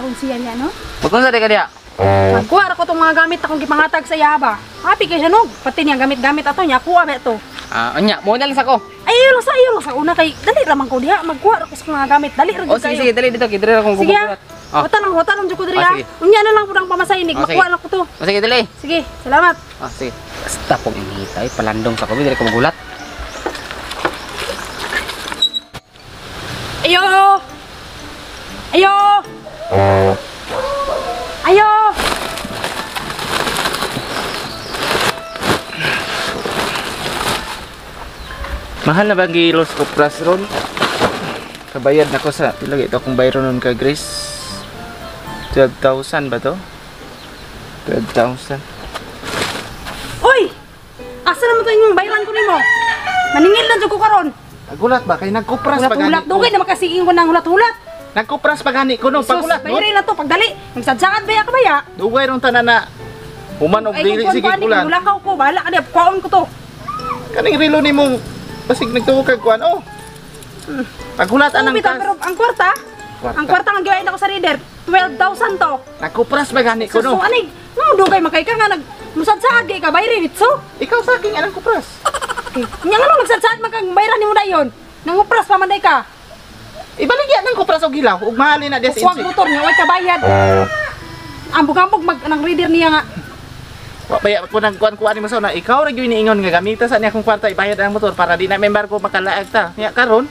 Karon siya niya no. Magkunsa di ka diha? Magkuha ra ko tong mga gamit akong gipangatag sa iya ba. Happy kay siya no. Pati niya gamit-gamit ato niya kuha ba to. Ah, unya, mo na lang sa ko. Ay, ayaw lang sa una kay dali ra man ko diha magkuha ra ko sa mga gamit. Dali ra Oh, jud sige kayo. sige, dali dito kay diri ra kong Sige. gugulat. Oh. Wata lang jud ko diri Ah, ha. sige. Unya na lang pud ang pamasahinig, Oh, sige. makuha lang ko to. Oh, sige, dali. Sige, salamat. Ah, sige. Basta pong inihitay, palandong sa ko, diri ko magulat. Ayo! Ayo! Ayo! Mahal na ba ang gilos ko pras ron? Kabayad na ko sa pila ito akong bayro nun ka Grace. 12,000 ba to? 12,000. Uy! Asa naman to inyong bayran ko nimo? Maningil na jud ko karon. Pagulat ba kay nagkupras pa gani? Hulat-hulat dugay na makasiing ko ng hulat-hulat. Nagkupras pa gani ko no pagulat no. Bayre na to pagdali. Magsadsaad ba ka baya? Dugay ron tanan na human og Ay, dili kung sige kuan kulan. Mulakaw ko, bahala ka diya, kuwaon ko to. Kaning relo nimong basig nagtuo kag kuan oh. Paghulat anang Bitaw, tas. pero ang kwarta, Kwarta. ang kwarta nga giwain ako sa reader, 12,000 to. Nagkupras pa gani ko So, no. so anig, no dugay makay ka nga nag musadsaad kay ka bayre bitso. Ikaw sa aking anang kupras. Okay. Nya nga nagsadsaad man kang bayran nimo dayon. Nangupras pa man day ka. Ibaligya nang kupras og hilaw ug mahalin na diya sa Huwag insik. motor niya, way kabayad. Ambog-ambog mag nang reader niya nga. Wa baya ko nang kuan kuan nimo sa una ikaw ra gyud niingon nga gamita sa niya akong kwarta ibayad ang motor para di na may barko makalaag ta. Nya karon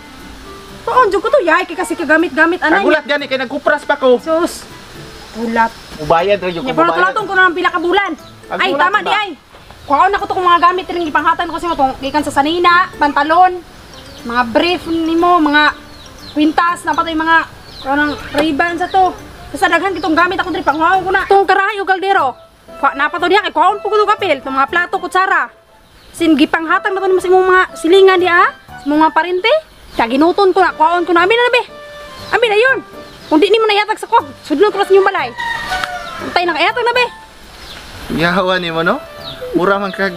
Tuon jud ko to, yay kay kasi kagamit-gamit anay. Kagulat gani kay nagkupras pa ko. Sus. Bulat. Mubayad ra gyud Nya ko pero mubayad. tulatong ko na ng pila ka bulan. Ay Agulat tama ba? di ay. Kuhaon ako to kung mga gamit ring gipanghatan ko kasi mo tong gikan sa sanina, pantalon, mga brief nimo, mga kwintas, na pati mga kanang Ray-Ban sa to. Basta daghan kitong gamit ako diri panghuaon ko na. Tong karahay ug kaldero. Kuha na pa to diha kay kuhaon po ko to kapil, tong mga plato, kutsara. Sin gipanghatag na to nimo sa imong mga silingan diha, sa imong mga parente. Kaya ginuton ko na, kuhaon ko na. Amin na be. Amin na yun. Kung di nimo naihatag sa ko, sudlon ko na sa inyong balay. Antay na kaihatag na be. Yawa nimo no? Mura man kag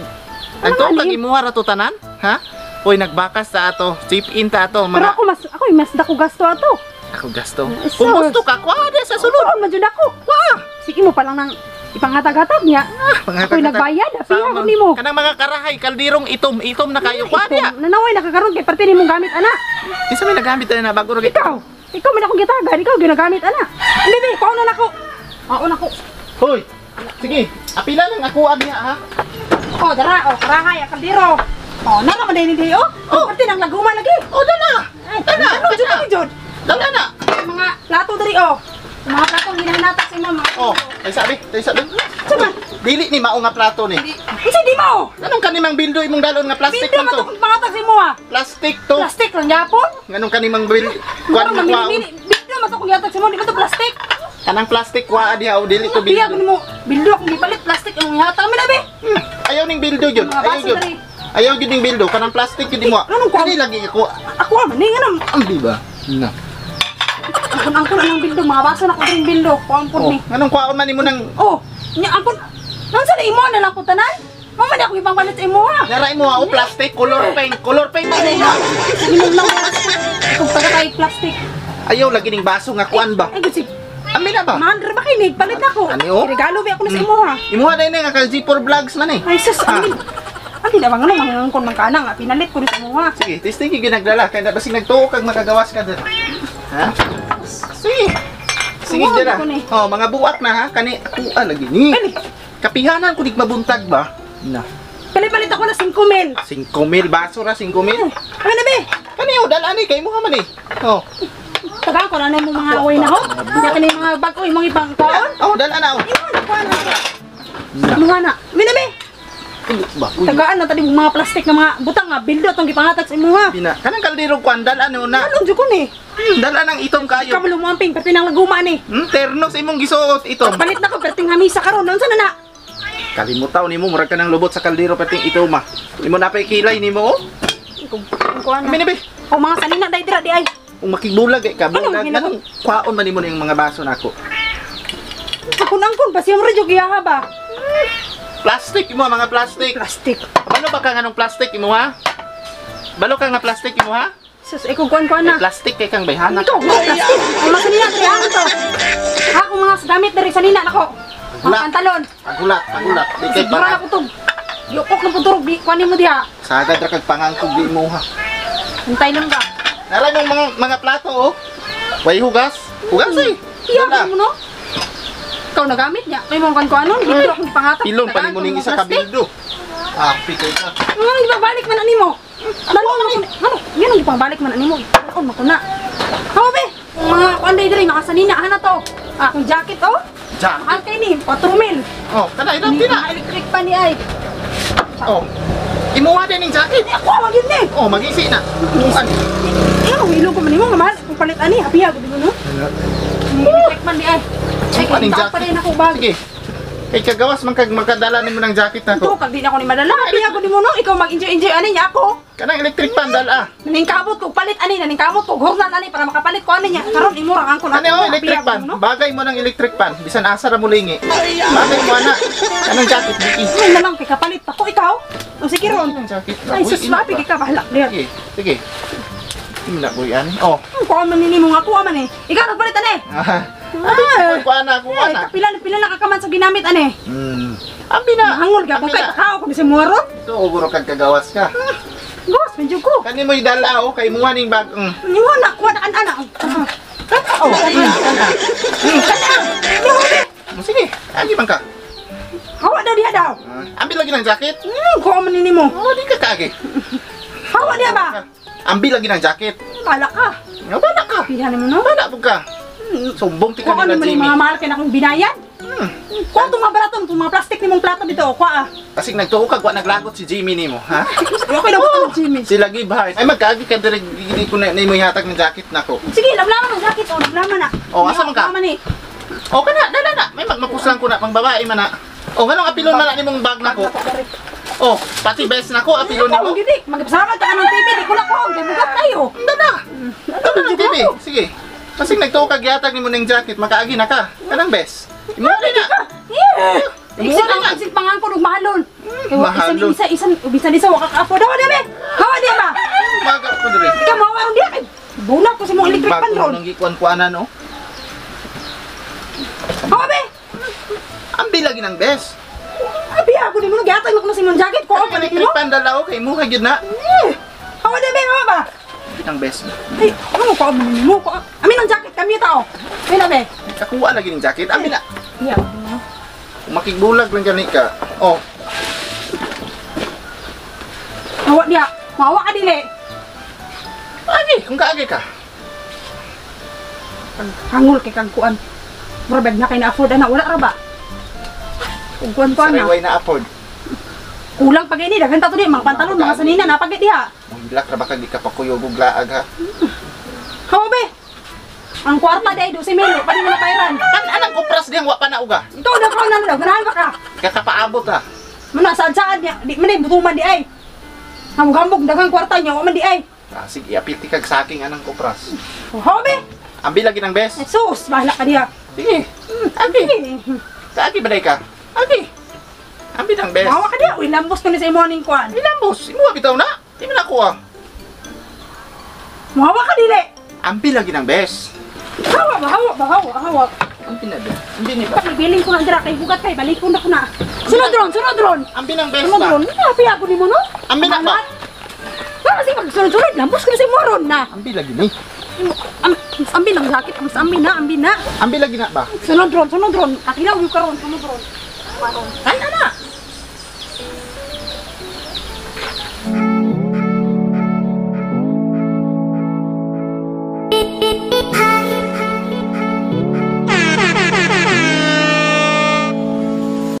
nagtuo kag imuha ra to tanan, ha? Uy nagbakas ta ato, chip in ta ato Pero mga ako mas dako gasto ato. ako gasto. Sus. Kung gusto ka kuha di sa sulod. Tuon man jud ako. Wah! Sige mo pa lang nang ipanghatag-hatag niya. Ako'y nagbayad, apiha ko nimo. Kanang mga karahay, kaldirong itom, itom na kayo kuha diya. Nanaway nakakaroon kay parte nimong gamit ana. Kinsa may nagamit na bago ra gyud. Ikaw man akong gitagan, ikaw ginagamit ana. Hindi be, kuha na nako. Kuha na ko. Hoy. Sige, apila lang ako niya ha. Oh, dara, oh, karahay, ang kaldero. Oh, na naman din hindi oh. Oh, parte nang laguma lagi. Oh, dala. Ay, Dala, ano jud dala. ani jud? Dala na. Mga plato diri oh. Mga plato ginahinatag sa imong mga. Oh, ay sabi, ay sabi. Sama. Dili ni mao nga plato ni. Unsa di mo? Anong kanimang bildo imong dalon nga plastic Bildo man man to? to kung pangatag sa imo ah. Plastic to. Plastic lang yapon. Nganong kanimang bil kuan Kuan nga kuwaon? Bildo man to kung gihatag sa imo, di ba to plastic? Kanang plastic kuha diha o dili to Biya bildo. mo bildo akong gipalit plastic ang gihatag mi na be. Ayaw ning bildo gyud. Mga Ayaw baso gyud. diri. Ayaw gyud ning bildo kanang plastic gyud mo. Anong kuha? Dili lagi ako. Ako man ni nga Ang di ba? Na. Angkon angkon anang bildo mga baso na ko diring bildo. Kuan pud Oh, ni. nganong kuwaon man nimo nang Oh, nya angkon. Nansa na imo na lang ko tanan? Mama di ako ipangpalit sa imo ha. Naray mo o plastic color paint, color paint man ni. Imo lang kung taga kay plastic. Ayaw lagi ning baso nga kuan ba? Ay gud si Amin na ba? Mahal ra ba kay nig palit nako. Ani, oh? Regalo ba ako na sa imo ha. Imuha na ini nga kay G4 Vlogs man eh. Ay sus, Ah. amin. Amin na bang ano mangangkon man kana nga pinalit ko ni sa imo ha. Sige, testing gyud nagdala kay basig nagtuo kag makagawas ka dira. Ha? Sige. Sige Tuwa, dira. ko ni. Oh, mga buak na ha kani kuan lagi ni. Kani. Kapihanan ko dig mabuntag ba? Na. Palit-palit ako na 5 mil. 5 mil baso ra 5 mil. Ano na be? Kani oh dala ni kay mo man eh. Oh. Tagaan ko na na imong mga away na ho. Nya kani mga bag-o imong ibang kaon. Oh, dala na oh. Imo na kuan na. Na. Mga na. Mina be. Ba? Uy. Tagaan na tadi mga plastic na mga butang nga bildo tong gipangatag sa imo ha. Pina. Kanang kaldero kuan dala no na. Ano jud ko ni? Dala nang itom kayo. Ikaw lumuamping perti nang laguma ni. Terno sa imong gisuot itom. Palit na ko perting hamisa karon. Unsa na na? Kalimutaw nimo murag ka nang lubot sa kaldero perting itom ah. Imo na pay kilay nimo oh. Kung kuan Amin na. na be. O mga sanina dai dira di ay. Kung makigbulag eh ka, Ano, bulag. ginagawa? Anong kwaon man nimo yung mga baso nako? Akon-angkon pa siyam ra jud giyaha ba? Plastic imo mga plastic. Plastic. Balo ba ka nga nung plastic imo ha? Balo ka nga plastic imo ha? Sus, ikaw kuan kuan na. Plastic kay kang bayhana. Ikaw, plastic. Ang mga sanina diri ano to? Ako mga gamit diri sa nina nako. Mga pantalon. Pagulat, pagulat. Di kay Siguro na pang ko to. Yukok na pudurog di kuan mo diha. Sagad ra kag pangangkog di mo ha. Hintay lang ka. Naray mong mga plato oh. Way hugas. Hugas eh. Iya Dala. mo no. Ikaw nagamit niya. Kay mo kan kuanon, dito akong gipangatag. Pilon pa nimo ning isa ka bildo. Ah, pikay ka. Ano ibabalik man ani mo? Ano ano ano? Yan ang ipabalik man ani mo. Ano man ko na. Hawa be. Mga kuan day diri mga sanina ana to. Akong jacket oh. Jacket. Mahal kay ni, 4 mil. Oh, kana ilang Ni pina. mga electric pa ni ay. Oh. Imuha din ning jacket. Di ako wag yun ni. Oh, magisi na. An? Eh, ang ilong ko man nimo nga mahal kung palit ani, happy ako di mo no. Ni electric man di ay. Ay, Imuha ning kay pa rin ako bag. Sige. Kay kagawas man kag makadala nimo ng jacket Ito, nako. kag di na ako ni madala. Happy ako di mo no. Ikaw mag-enjoy-enjoy ani niya ako. Kanang electric pan dala. Naningkamot ko palit ani, naningkamot ko hurnan ani para makapalit ko ani niya. Karon imo ra ang ko Ano oh, electric pan. Bagay mo ng electric pan. Bisan asa ra mo lingi. Bagay mo ana. Kanang jacket diki. Ay na lang kay kapalit pa ko ikaw. O sige ron. Kanang jacket. Ay sus mapi kay ka bahala diha. Sige, sige. Imo na boy ani. Oh. Ang kuha man nini mo nga kuha man eh. Ikaw nagpalit ani. Ah. Ah. Kuha na, kuha Ay, na. kapila pila na kakaman sa ginamit ani. Ambi na. Hangol ka Ambi kay na. tao ko si muaron. Ito uguro kag kagawas ka. Gos medyo ko. Kani mo idala oh kay imuha ning bag. Nimo na kuha na ana. Oh, kana. Sige, agi man ka. Hawa daw diha daw. Ambi lagi ng jacket. Kuha man nini mo. Oh, di ka kaagi. Hawa diha ba? Ambi lagi ng jacket. Bala ka. Nga bala ka. Pila nimo no. Bala pud ka. Sumbong ti Kuha kanila ni mo ni Jimmy. mga mahal kay na akong binayad. Kuha itong mga baraton, itong mga plastic ni mong plato dito. Kuha ah. Kasi nagtuo kag wa naglagot si Jimmy nimo, ha? Okay na ko Jimmy. Sila give heart. Ay magkaagi ka dire di ko na nimo ihatag ng jacket nako. Sige, lamlaman ang jacket. Oh, lamlaman na. Oh, asa man ka? Lamlaman eh. O kana, dala na. May magmapuslan ko na pang babae man na. O nganong apilon man na nimong bag nako? Oh, pati best nako apilon Ikaw, nimo. gidi. Magpasalamat ka ng TV. Di ko na ko. Kay bugat tayo. Dala. Dala ng TV. Sige. Kasi nagtuo kag gihatag nimo ning jacket, makaagi na ka. Kanang best. Imo na. Yeah. Imo Isa na lang nga. exit pangangko ug mahalon. Kay mahalon. Isa isa bisan isa wa ka ka-afford. Hawa diha be. Hawa diha ba? Maga ko dire. Ikaw mawa ron diha kay bunak ko sa mong electric pan ron. Nang gikuan-kuanan oh. Hawa be. Ambi lagi ng best. Abi ako ni mo gihatag na ko na sa imong jacket ko. Kanang Palit electric mo. pan dala oh, kay imuha gyud na. Eh, Hawa diha be, hawa ba? Ang best. Ay, ano ko mo ko. Amin ang jacket kami tao. Ay na be. Kakuha lagi ning jacket. Ambi na. Yeah. Makigbulag lang gani ka. Oh, Hawa diha. Mawa ka dili. agi, kung kaagi ka. Hangol kay kang kuan. Mura bag na kay na afford ana wala ra ba? Ug kuan kuan na. Saray na afford. Kulang pa gini daghan ta to di mga pantalon mga sanina napagit diha. Mohilak ra ba kag di ka pakuyog og laag ha? Hawa be. Ang kwarta di ay 12 mil, pa di mo na bayaran. Kan anang kupras diyang wa pa na uga. Ikaw na ka na daw, ganahan ba ka? Kakapaabot ha. Muna saad-saad niya, di man ay butuman di ay. Hambog-hambog daghang kwarta niya, wa man di ay. Ah, sige, apil ti kag saking anang kupras. Hawa be. Ambi lagi ng best. Jesus, bahala ka diha. Sige. Agi. Sige. Kaagi ba day ka? Agi. Ambi ng best. Mawa ka diha, uy lambos ko ni sa imo ning kuan. Ilambos, imuha bitaw na. Di man ako ah. Mawa ka dili. Ambi lagi ng best. Hawa ba, hawa ba, hawa, hawa. Ambi na ba? Ambi ni ba? Pagbiling ko na dira kay hugat kay balik ko na ko na. Sunod ron, sunod ron. Ambi ng best Sunod ba? ron. Happy ako nimo no? Ambi na ba? Para kasi pagsunod-sunod, lambos ko na sa imo ron na. Ambi lagi ni. Ambi lang jacket, mas ambi na, ambi na. Ambi lagi na ba? Sunod ron, sunod ron. Kakilaw yung karon, sunod ron. Karon. Kan ana.